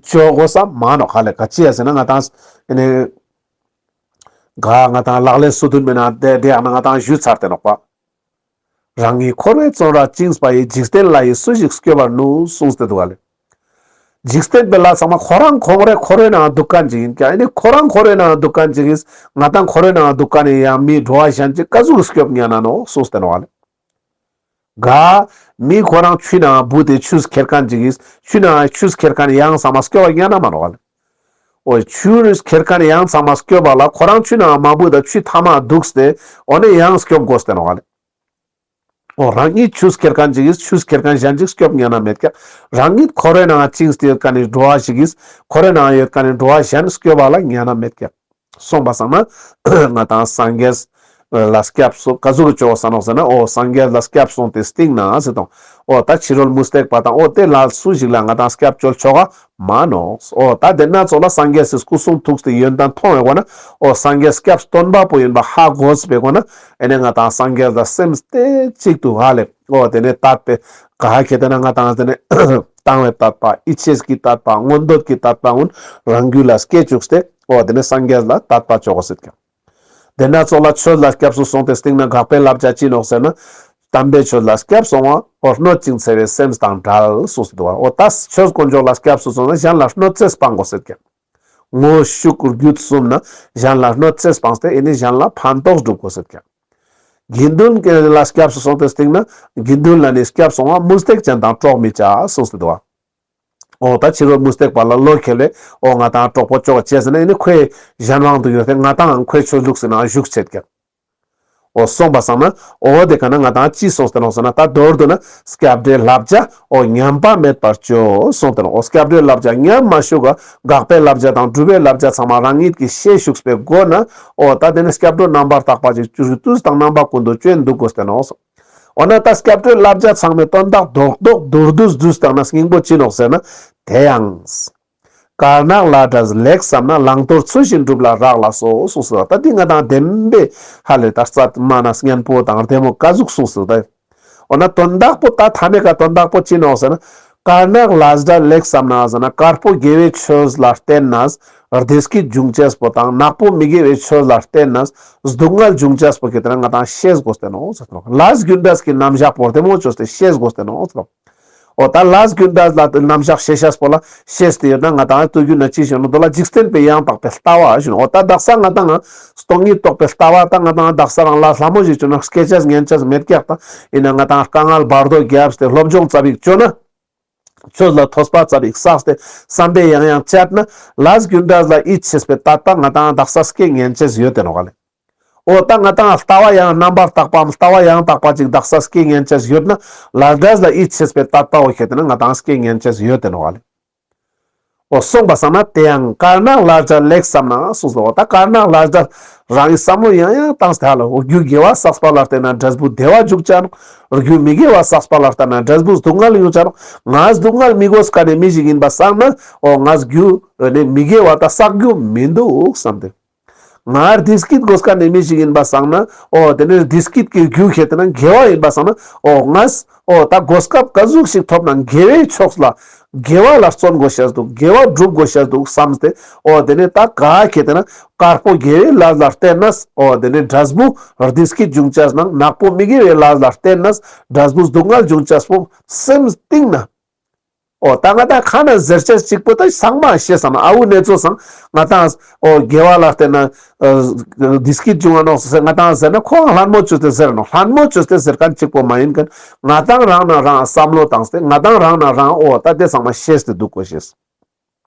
ཅོ་གོས་ས་མ་ནོག་ཧ་ལེ། ག་ཅི་ཡ་ཟེར་ན་ང་ཏང་ཨེ་ནེ་ག་ང་ཏང་ལག་ལེན་སོ་བདུན་མེད་ན་དེ་དེ་ཡང་ན་ང་ཏང་ཞུ་ཚར་ཏེ་ནོག་པ། རང་ཉིད་འཁོར་བའི་བཙོན་རར་བཅིངས་པ་ཡི། འཇིག་རྟེན་ལྷ་ཡིས་སུ་ཞིག་སྐྱོབ་པར་ནུས། གསུངས་ཏེ་འདུག་ཧ་ལེ། འཇིག་རྟེན་པའི་ལྷ་ཚང་མ་ཁོ་རང་ཁོང་རེ་འཁོར་བའི་ནང་འདུག་མཁན་ཅིག་ཡིན་ཀྱང་ཨེ་ནེ་ཁོ་རང་འཁོར་བའི་ནང་འདུག་མཁན་ཅིག་གིས་ང་ཏང་འཁོར་བའི་ནང་འདུག་མཁན་ནི་ཡང་མི་འགྲོ་བ་གཞན་ཅིག་ག་ཟུག་སྐྱོབ་ཉན་ན་ནོག་གསུངས་ཏེ་ནོག་ཧ་ལེ། ག་མི་ཁོ་རང་ཆུའི་ནང་བུད་དེ་ཆུས་ཁྱེར་མཁན་ཅིག་གིས་ཆུའི་ནང་ཆུས་ཁྱེར་མཁན་ཡང་ཚང་མ་སྐྱོབ་པ་ཉན་ན་མ་ནོག་ཧ་ལེ། འོ་ཆུས་ཁྱེར་མཁན་ཡང་ཚང་མ་སྐྱོབ་པ་ལ་ཁོ་རང་ཆུའི་ནང་མ་བུད་ད་ཆུའི་མཐའ་མ་འདུག་སྟེ་འོ་ནེ་ཡང་སྐྱོབ་དགོས་ཏེ་ནོག་ཧ་ལེ། འོ་རང་ཉིད་ཆུས་ཁྱེར་མཁན་ཅིག་གིས་ཆུས་ཁྱེར་མཁན་གཞན་ཅིག་སྐྱོབ་ཉན་ན་མེད་ཀྱག། རང་ཉིད་འཁོར་བའི་ནང་བཅིངས་ཏེ་ཡོད་མཁན་ནི་འགྲོ་བ་ཞིག་གིས་འཁོར་བའི་ནང་ཡོད་མཁན་ནི་འགྲོ་བ་གཞན་སྐྱོབ་པ་ལ་ཉན་ན་མེད་ཀྱག། སོང་པ་སང་ན་ང་ཏང་སངས་རྒྱས་ལ་སྐྱབས་སུ་ག་ཟུག་གི་ཅོ་ས་ནོག་ཟེར་ན། འོ་སངས་རྒྱས་ལ་སྐྱབས་སོང་སྟེ་སྟིང་ན་ཟེར་དང་། འོ་ད་ཕྱི་རོལ་མུ་སྟེགས་པ་དང་འོ་དེ་ལ་སུ་ཞིག་ལ་ང་ཏང་སྐྱབས་བཅོལ་ཆོག་ག་མ་ནོག། འོ་ད་དེ་ན་ཚོགས་ལ་སངས་རྒྱས་སི་སྐུ་གསུང་ཐུགས་ཏེ་ཡོན་ཏན་མཐོང་བའི་སྒོ་ན་འོ་སངས་རྒྱས་སྐྱབས་སྟོན་པ་པོ་ཡིན་པ་ཧ་གོ་བའི་སྒོ་ན་ཨེ་ནེ་ང་ཏང་སངས་རྒྱས་ལ་སེམས་རྩེ་གཅིག་ཏུ་ཧ་ལེ། འོ་དེ་ནེ་དད་པའི་ག་ཁེ་ཏེ་ན་ང་ཏང་དེ་ནེ་དང་བའི་དད་པ་ཡིད་ཆེས་ཀྱི་དད་པ་མངོན་འདོད་ཀྱི་དད་པ་ཀུན་རང་རྒྱུད་ལ་སྐྱེ་བཅུག་སྟེ་འོ་དེ་ནེ་སངས་རྒྱས་ལ་དད་པ་ཅོ་གོས་ཟེར་ཀྱག། དེ་ན་ཚོགས་ལ་ཆོས་ལ་སྐྱབས་སུ་སོང་སྟེ་སྟིང་ན་དགག་པའི་བསླབ་བྱ་ཅི་ནོག་ཟེར་ན། དམ་པའི་ཆོས་ལ་སྐྱབས་སོང་བ་འོ་གནོད་ཅིང་འཚེ་བའི་སེམས་དང་བྲལ་གསུངས་སུ་འདུག་བ། འོ་ད་ཆོས་དཀོན་མཆོག་ལ་སྐྱབས་སུ་སོང་ན་གཞན་ལ་གནོད་འཚེ་སྤང་དགོས་ཟེར་ཀྱག། དངོས་ཤུགས་རྒྱུད་གསུམ་ན་གཞན་ལ་གནོད་འཚེ་སྤངས་ཏེ་ཨེ་ནེ་གཞན་ལ་ཕན་ཐོགས་སྒྲུབ་དགོས་ཟེར་ཀྱག། དགེ་འདུན་ལ་སྐྱབས་སུ་སོང་སྟེ་སྟིང་ན་དགེ་འདུན་ལ་ནི་སྐྱབས་སོང་བ་མུ་སྟེགས་ཅན་དང་གྲོགས་མི་བྱ་གསུངས་སུ་འདུག་བ། འོ་ད་ཕྱི་རོལ་མུ་སྟེགས་པ་ལ་བློ་ཁེལ་བས་འོ་ང་ཏང་གྲོགས་པོ་ཅོ་ག་ཅེས་ཟེར་ན་ཨེ་ནེ་ཁོའི་གཞན་དབང་དུ་ཡོད་དེ་ང་ཏང་ཁོའི་ཆོས་ལུགས་སི་ནང་བཞུགས་ཆེད་ཀྱག། འོ་སོང་པ་སང་ན་འོ་དེ་ག་ན་ང་ཏང་ཅི་སོང་སྟེ་ནོག་ཟེར་ན་ད་མདོར་བསྡུ་ན་སྐྱབས་འགྲོའི་བསླབ་བྱ་འོ་ཉམས་པ་མེད་པར་ཅོ་སོང་སྟེ་ནོག། འོ་སྐྱབས་འགྲོའི་བསླབ་བྱ་ཉམས་མ་བཅུག་ག་དགག་པའི་བསླབ་བྱ་དང་སྒྲུབ་པའི་བསླབ་བྱ་ཚང་མ་རང་ཉིད་ཀྱི་ཤེས་བཅུག་པའི་སྒོ་ན་འོ་ད་དེ་ནེ་སྐྱབས་འགྲོ་རྣམ་པར་དག་པ་ཅིག་བཅུ་དུས་དང་རྣམ་པ་ཀུན་ཏུ་སྤྱོད་འདུག་དགོས་ཏེ་ནོག། འོ་ན་ད་སྐྱབས་འགྲོའི་བསླབ་བྱ་ཚང་མའི་དོན་དག་རྡོག་རྡོག་མདོར་བསྡུས་བསྡུས་བཏང་ན་སྙིང་པོ་ཅི་ནོག་ཟེར་ན། དེ་ཡང་། དཀར་ནག་ལས་འབྲས་ལེགས་བསམ་ན། བླང་དོར་ཚུལ་བཞིན་སྒྲུབ་ལ་རག་ལས་སོ། གསུངས་སོ། ད་འདི་ང་ཏང་བདེན་པའི་ཧ་ལེ་ད་རྩ་མ་ན་སྙན་པོ་དང་ལྡེ་མོ་ག་ཟུག་གསུངས་སོ་ད། འོ་ན་དོན་དག་པོ་ད་ཐ་མའི་ཀ་དོན་དག་པོ་ཅི་ནོག་ཟེར་ན། དཀར་ནག་ལས་འབྲས་ལེགས་བསམ་ན་ཟེར་ན་དཀར་པོ་དགེ་བའི་ཆོས་ལ་བརྟེན་ནས་བདེ་སྐྱིད་འབྱུང་ཅེས་པོ་དང་ནག་པོ་མི་དགེ་བའི་ཆོས་ལ་བརྟེན་ནས་སྡུག་བསྔལ་འབྱུང་ཅེས་པོ་ཁེ་ཏེ་ན་ང་ཏང་ཤེས་དགོས་ཏེ་ནོག་ཟེར་ཏེ་ནོག། ལས་རྒྱུ་འབྲས་ཀྱི་རྣམ་གཞག་པོ་ལྡེ་མོ་ཅོས་ཏེ་ཤེས་དགོས་ཏེ་ནོག་ཟེར་ཏེ་ནོག། འོ་ད་ལས་རྒྱུ་འབྲས་ལ་རྣམ་གཞག་ཤེས་ཤེས་པོ་ལ་ཤེས་ཏེ་ཡོད་ན་ང་ཏང་ལྟོས་རྒྱུ་ན་ཅི་ཞིག་ནོག་དོ་ལ་འཇིག་རྟེན་པའི་ཡང་དག་པའི་ལྟ་བ་ཞིག་ནོག། འོ་ད་དག་ས་ང་ཏང་སྟོང་ཉིད་རྟོགས་པའི་ལྟ་བ་ད་ང་ཏང་དག་ས་རང་ལ་ལྷ་མོ་ཞིག་བྱུང་ན་སྐྱེ་ཅེས་ཉན་ཅེས་མེད་ཀྱག། ད་ཡིན་ན་ང་ཏང་དཀའ་ངལ་བར་དོ་བརྒྱབ་སྟེ་སློབ་སྦྱོང་ཙ་པིག་བཅོ་ན། ཆོས་ལ་ཐོས་པ་ཙ་པིག་བསགས་ཏེ་བསམ་པས་ཡང་ཡང་དཔྱད་ན་ལས་རྒྱུ་འབྲས་ལ་ཡིད་ཆེས་པའི་དད་པ་ང་ཏང་དག་ས་སྐྱེ་ཉན་ཅེས་ཡོད་དེ་ནོག་ལེ། འོ་ད་ང་ཏང་ལྟ་བ་ཡང་རྣམ་པར་དག་པའམ་ལྟ་བ་ཡང་དག་པ་ཅིག་དག་ས་སྐྱེ་ཉན་ཅེས་ཡོད་ན་ལས་འབྲས་ལ་ཡིད་ཆེས་པའི་དད་པ་བོ་ཁེ་ཏེ་ན་ང་ཏང་སྐྱེ་ཉན་ཅེས་ཡོད་དེ་ནོག་ལེ། འོ་སོང་པ་སང་ན་དེ་ཡང་དཀར་ནག་ལས་འབྲས་ལེགས་བསམ་ན་གསུངས་སོ། འོ་ད་དཀར་ནག་ལས་འབྲས་རང་གི་བསམ་བློ་ཡང་ཡང་བཏང་སྟེ་ཧ་ལ་འོ་རྒྱུ་དགེ་བ་བསགས་པ་ལ་བརྟེན་ན་འབྲས་བུ་བདེ་བ་འཇུག་ཅེས་ནོག། རྒྱུ་མི་དགེ་བ་བསགས་པ་ལ་བརྟེན་ན་འབྲས་བུ་སྡུག་བསྔལ་འཇུག་ཅེས་ནོག། ང་སྡུག་བསྔལ་མི་དགོས་མཁན་ནི་མི་ཞིག་ཡིན་པ་སང་ན་འོ་ང་རྒྱུ་ནི་མི་དགེ་བ་ད་བསགས་རྒྱུ་མི་འདུག་བསམ་སྟེ། ང་བདེ་སྐྱིད་དགོས་མཁན་ནི་མི་ཞིག་ཡིན་པ་སང་ན། འོ་དེ་ནི་བདེ་སྐྱིད་ཀྱི་རྒྱུ་ཁེ་ཏེ་ན་དགེ་བ་ཡིན་པ་སང་ན། འོ་ངས་འོ་ད་གོ་སྐབས་ག་ཟུག་ཞིག་ཐོབ་ན་དགེ་བའི་ཕྱོགས་ལ་དགེ་བ་ལ་བརྩོན་དགོས་ཤེས་འདུག། དགེ་བ་སྒྲུབ་དགོས་ཤེས་འདུག་བསམ་སྟེ། འོ་དེ་ནི་ད་ག་ཁེ་ཏེ་ན་དཀར་པོ་དགེ་བའི་ལས་ལ་བརྟེན་ནས། འོ་དེ་ནི་འབྲས་བུ་བདེ་སྐྱིད་འབྱུང་ཅེས་ནང་ནག་པོ་མི་དགེ་བའི་ལས་ལ་བརྟེན་ནས་འབྲས་བུ་སྡུག་བསྔལ་འབྱུང་ཅེས་པོ་སེམས་གཏིང་ན། འོ་ད་ང་ཏང་ཁ་ན་ཟེར་ཅེས་གཅིག་པོ་ད་ཚང་མ་ཤེས་སམ། ཨ་འུ་ནེ་ཙོ་སང་ང་ཏང་འོ་དགེ་བ་ལ་བརྟེན་ན་བདེ་སྐྱིད་འབྱུང་བ་ནོག་ཟེར་ང་ཏང་ཟེར་ན་ཁོང་ལྷན་མོ་བཅོས་ཏེ་ཟེར་ནོག། ལྷན་མོ་བཅོས་ཏེ་ཟེར་མཁན་གཅིག་པོ་མ་ཡིན་མཁན་ང་ཏང་རང་ན་རང་བསམ་བློ་བཏང་སྟེ་ང་ཏང་རང་ན་རང་འོ་ད་དེ་ཚང་མ་ཤེས་ཏེ་འདུག་དགོས་ཤེས།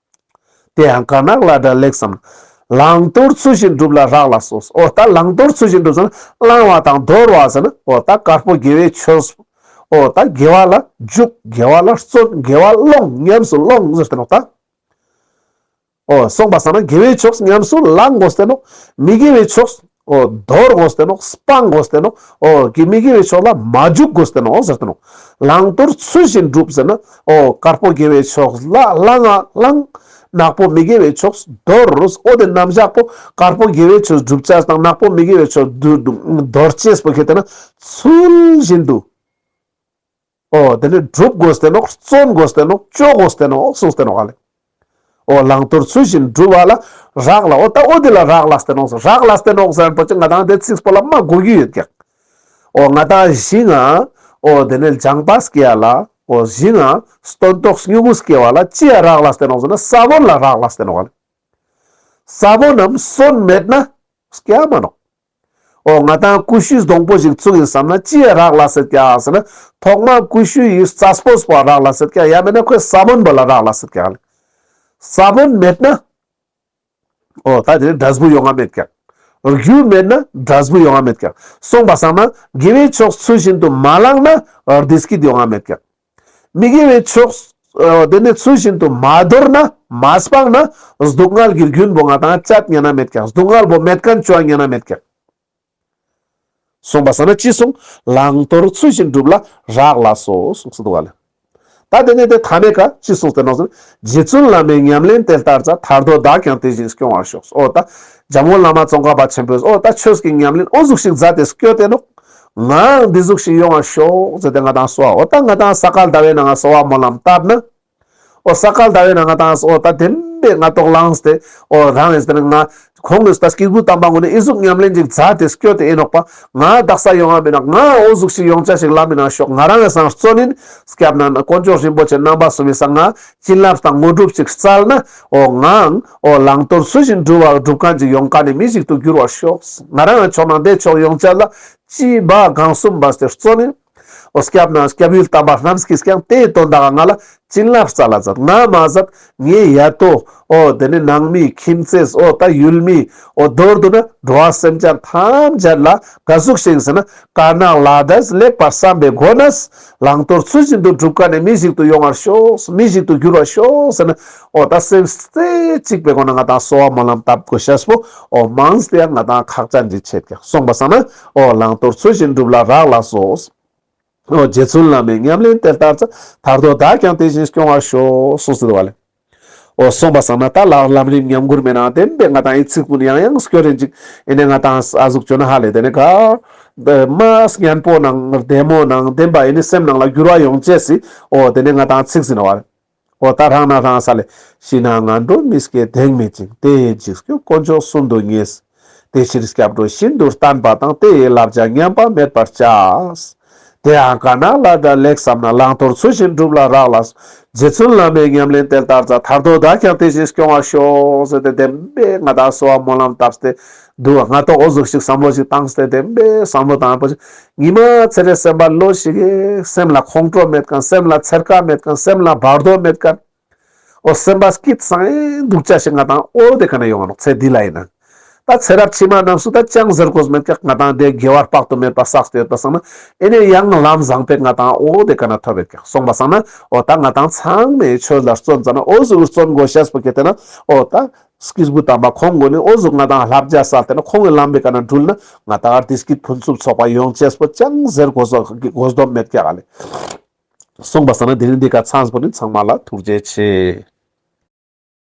དེ་ཡང་དཀར་ནག་ལས་འབྲས་ལེགས་བསམ་ན། བླང་དོར་ཚུལ་བཞིན་སྒྲུབ་ལ་རག་ལས་སོ། འོ་ད་བླང་དོར་ཚུལ་བཞིན་སྒྲུབ་ཟེར་ན་བླང་བ་དང་དོར་བ་ཟེར་ན་འོ་ད་དཀར་པོ་དགེ་བའི་ཆོས། འོ་ད་དགེ་བ་ལ་འཇུག། དགེ་བ་ལ་བརྩོན། དགེ་བ་སློང་། ཉམས་སུ་སློང་ཟེར་ཏེ་ནོག་ད། འོ་སོང་པ་སང་ན་དགེ་བའི་ཕྱོགས་ཉམས་སུ་བླང་དགོས་ཏེ་ནོག། མི་དགེ་བའི་ཕྱོགས་འོ་དོར་དགོས་ཏེ་ནོག། སྤང་དགོས་ཏེ་ནོག། འོ་དགེ་མི་དགེ་བའི་ཕྱོགས་ལ་མ་འཇུག་དགོས་ཏེ་ནོག་ཟེར་ཏེ་ནོག། བླང་དོར་ཚུལ་བཞིན་སྒྲུབ་ཟེར་ན་འོ་དཀར་པོ་དགེ་བའི་ཕྱོགས་ལ་བླང་ང་བླང་། ནག་པོ་མི་དགེ་བའི་ཕྱོགས་དོར། འོ་དེ་རྣམ་གཞག་པོ་དཀར་པོ་དགེ་བའི་ཕྱོགས་སྒྲུབ་ཅེས་དང་ནག་པོ་མི་དགེ་བའི་ཕྱོགས་དོར་ཅེས་པོ་ཁེ་ཏེ་ན་ཚུལ་བཞིན་དུ། འོ་དེ་ནི་སྒྲུབ་དགོས་ཏེ་ནོག། བརྩོན་དགོས་ཏེ་ནོག། ཅོ་དགོས་ཏེ་ནོག་གསུངས་ཏེ་ནོག་ཨ་ལེ། འོ་བླང་དོར་ཚུལ་བཞིན་སྒྲུབ་པ་ལ་རག་ལས། འོ་ད་འོ་དེ་ལ་རག་ལས་ཏེ་ནོག་ཟེར། རག་ལས་ཏེ་ནོག་ཟེར་པོ་ཅིག་ང་དང་དེ་ཚིག་པོ་ལ་མ་གོ་རྒྱུ་ཡོད་ཀྱག། འོ་ང་དང་ཞིང་ང་འོ་དེ་ནས་ལྗང་པ་སྐྱེ་ཡ་ལ། འོ་ཞིང་ང་སྟོན་ཐོག་སྨྱུ་གུ་སྐྱེ་བ་ལ་ཅི་ཡ་རག་ལས་ཏེ་ནོག་ཟེར་ན་ས་བོན་ལ་རག་ལས་ཏེ་ནོག་ལེ། ས་བོན་ནམ་སོན་མེད་ན་སྐྱེ་ཡ་མ་ནོག། འོ་ང་དང་ཀུ་ཤུའི་སྡོང་པོ་ཞིག་ཚུགས་ཡིན་བསམ་ན་ཅི་ཡ་རག་ལས་སེད་ཀྱག་ཟེར་ན། ཐོག་མ་ཀུ་ཤུའི་རྩ་སྤོས་པོ་རག་ལས་སེད་ཀྱག། ཡང་མེད་ན་ཁོའི་ས་བོན་པོ་ལ་རག་ལས་སེད་ཀྱག་ལེ། ས་བོན་མེད་ན། འོ་ད་དེ་ནི་འབྲས་བུ་ཡོང་ང་མེད་ཀྱག། རྒྱུ་མེད་ན་འབྲས་བུ་ཡོང་ང་མེད་ཀྱག། སོང་པ་སང་ན་དགེ་བའི་ཕྱོགས་ཚུལ་བཞིན་དུ་མ་བླངས་ན་བདེ་སྐྱིད་ཡོང་ང་མེད་ཀྱག། མི་དགེ་བའི་ཕྱོགས་ཨ་དེ་ནི་ཚུལ་བཞིན་དུ་མ་དོར་ན་མ་སྤངས་ན་སྡུག་བསྔལ་གྱི་རྒྱུན་པོ་ང་དང་བཅད་ཉན་ན་མེད་ཀྱག། སྡུག་བསྔལ་པོ་མེད་མཁན་བཅོ་ཉན་ན་མེད་ཀྱག། སོང་པ་སང་ན་ཅི་གསུངས། བླང་དོར་ཚུལ་བཞིན་སྒྲུབ་ལ་རག་ལས་སོ་གསུངས་སུ་འདུག་ག་ལེ། ད་དེ་ནས་དེ་མཐའ་མའི་ཀ་ཅི་གསུངས་ཏེ་ནོག་ཟེར། རྗེ་བཙུན་བླ་མའི་ཉམས་ལེན་དེ་ལྟར་མཛད། ཐར་འདོད་བདག་ཀྱང་དེ་བཞིན་སྐྱོང་བར་ཤོག། འོ་ད་འཇམ་མགོན་བླ་མ་ཙོང་ཁ་པ་ཆེན་པོས་འོ་ད་ཆོས་ཀྱི་ཉམས་ལེན་འོ་ཟུག་ཞིག་མཛད་དེ་སྐྱོད་དེ་ནོག། ངའང་འདི་ཟུག་ཞིག་ཡོང་བར་ཤོག་ཟེར་ཏེ་ང་དང་གསོལ་བ། འོ་ད་ང་དང་ས་ག་ཟླ་བའི་ནང་ང་གསོལ་བ་སྨོན་ལམ་བཏབ་ན། འོ་ས་ག་ཟླ་བའི་ནང་ང་དང་འོ་ད་བདེན་པའི་ང་ཏོག་ལངས་ཏེ་འོ་རང་ཨེ་ཟེར་ན་ང་ཁོང་གིས་ད་སྐྱེས་བུ་དམ་པ་ངོ་ནས་ཨི་ཟུག་ཉམས་ལེན་ཅིག་མཛད་དེ་སྐྱོད་དེ་ཨིན་ནོག་པ། ང་དག་ས་ཡོང་བ་མེད་ན་ང་འོ་ཟུག་ཞིག་ཡོང་ཆ་ཞིག་ལམ་ཨིན་ན་ཤོག། ང་རང་ངི་སང་བརྩོན་ཨིན། སྐྱབས་གནས་དཀོན་མཆོག་རིན་པོ་ཆེ་རྣམ་པ་གསུམ་མི་སང་ང་བྱིན་རླབས་དང་དངོས་གྲུབ་ཅིག་སྩལ་ན། འོ་ངའང་འོ་བླང་དོར་ཚུལ་བཞིན་སྒྲུབ་པ་སྒྲུབ་མཁན་ཅིག་ཡོང་མཁན་ནི་མི་ཞིག་ཏུ་འགྱུར་བར་ཤོག། ང་རང་ངི་ཕྱོགས་ནང་དེ་ཕྱོགས་ཡོང་ཆ་ལ་ཅི་བ་གང་གསུམ་བས་ཏེ་བརྩོན་ཨིན། འོ་སྐྱབས་གནས་སྐྱབས་ཡུལ་དམ་པ་རྣམས་ཀྱིས་ཀྱང་དེའི་དོན་དག་ང་ལ་བྱིན་རླབས་སྩལ་ལ་མཛད། ང་མ་ཟད་ངའི་ཡ་ཏོ་འོ་དེ་ནི་ནང་མི་ཁྱིམ་མཚེས་འོ་ད་ཡུལ་མི་འོ་མདོར་བསྡུ་ན་འགྲོ་བ་སེམས་ཅན་ཐམས་ཅད་ལ་ག་ཟུག་ཞིག་ཟེར་ན་དཀར་ནག་ལས་འབྲས་ལེགས་པར་བསམ་པའི་སྒོ་ནས་བླང་དོར་ཚུལ་བཞིན་དུ་སྒྲུབ་མཁན་ནི་མི་ཞིག་ཏུ་ཡོང་བར་ཤོག། མི་ཞིག་ཏུ་འགྱུར་བར་ཤོག་ཟེར་ན། འོ་ད་སེམས་རྩེ་གཅིག་པའི་སྒོ་ནས་ང་དང་གསོལ་བ་སྨོན་ལམ་བཏབ་དགོས་ཤེས་པོ་འོ་མང་སྟེ་ཡང་ང་དང་ཁག་ཅན་ཅིག་ཆེད་ཀྱག། སོང་པ་སང་ན་འོ་བླང་དོར་ཚུལ་བཞིན་སྒྲུབ་ལ་རག་ལས་སོ། འོ་རྗེ་བཙུན་བླ་མའི་ཉམས་ལེན་དེ་ལྟར་མཛད། ཐར་འདོད་བདག་ཀྱང་དེ་བཞིན་སྐྱོང་བར་ཤོག་གསུངས་སུ་འདུག་པ་ལེ། འོ་སོང་པ་སང་ན་ད་ལམ་རིམ་ཉམས་མགུར་མའི་ནང་བདེན་པའི་ང་དང་ཨི་ཚིག་ཀུན་ཡང་ཡང་སྐྱོར་རིན་ཅིག་ཨེ་ནས་ང་དང་ཨ་ཟུག་བཅོ་ན་ཧ་ལས་དེ་ནས་ག་མ་སྙན་པོ་ནང་བདེ་མོ་ནང་བདེན་པ་ཨེ་ནས་སེམས་ནང་ལ་འགྱུར་བ་ཡོང་ཅེས་སི་འོ་དེ་ནས་ང་དང་ཚིག་ཟིན་བ། འོ་ད་རང་ན་རང་ས་ལས། ཤི་ན་ངན་འགྲོ་མི་སྐྱེ་གདེང་མེད་ཅིང་། དེ་ཡི་འཇིགས་སྐྱོབ་དཀོན་མཆོག་གསུམ་དུ་ངེས། དེ་ཕྱིར་སྐྱབས་འགྲོ་ཤིན་ཏུ་བརྟན་པ་དང་། དེ་ཡི་བསླབ་བྱ་ཉམས་པ་མེད་པར་བྱ། དེ་ཡང་དཀར་ནག་ལས་འབྲས་ལེགས་བསམ་ན། བླང་དོར་ཚུལ་བཞིན་སྒྲུབ་ལ་རག་ལས། རྗེ་བཙུན་བླ་མའི་ཉམས་ལེན་དེ་ལྟར་མཛད། ཐར་འདོད་བདག་ཀྱང་དེ་བཞིན་སྐྱོང་བར་ཤོག་ཟེར་ཏེ་བདེན་པའི་ང་དང་གསོལ་བ་སྨོན་ལམ་བཏབ་སྟེ་འདུག། ང་ཏོག་འོ་ཟུག་ཞིག་བསམ་བློ་ཞིག་བཏང་སྟེ་བདེན་པའི་བསམ་བློ་བཏང་པོ་ཞིག་ཉི་མ་ཚེ་རེ་སེམས་པ་ལོ་ཞིག་གི་སེམས་ལ་ཁོང་ཁྲོ་མེད་མཁན། སེམས་ལ་འཚེར་ཁ་མེད་མཁན། སེམས་ལ་བར་དོ་མེད་མཁན། འོ་སེམས་པ་སྐྱིད་སང་ཨེ་འདུག་ཆ་ཞིག་ང་དང་འོ་དེ་ཀ་ན་ཡོང་ང་ནོག། ཚེ་འདི་ལ་ཨིན་ན། ད་ཚེ་རབས་ཕྱི་མ་རྣམས་སུ་ད་ཅང་ཟེར་དགོས་མེད་ཀྱག། ང་དང་དེ་དགེ་བ་དཔག་ཏུ་མེད་པ་བསགས་ཏེ་ཡོད་པ་སང་ན་ཨེ་ནས་ཡང་ལམ་བཟང་པོའི་ང་དང་འོ་དེ་ཀ་ན་ཐོབ་ཡོད་ཀྱག། སོང་པ་སང་ན་འོ་ད་ང་དང་ཚང་མས་ཆོས་ལ་བརྩོན་ཙ་ན་འོ་ཟུག་བརྩོན་དགོས་ཤེས་པོ་ཁྱེད་དེ་ན་འོ་ད་སྐྱེས་བུ་དམ་པ་ཁོང་གོ་ནས་འོ་ཟུག་ང་དང་བསླབ་བྱ་སལ་ཏེ་ན་ཁོང་གི་ལམ་པའི་ཀ་ན་འགྲུལ་ན་ང་དང་བདེ་སྐྱིད་ཕུན་སུམ་ཚོགས་པ་ཡོང་ཅེས་པོ་ཅང་ཟེར་དགོས་དགོས་དོན་མེད་ཀྱག་ལེ། སོང་པ་སང་ན་དེ་རིང་འདི་ཀ་ཚང་པོ་ནི་ཚང་མ་ལ་ཐུགས་རྗེ་ཆེ།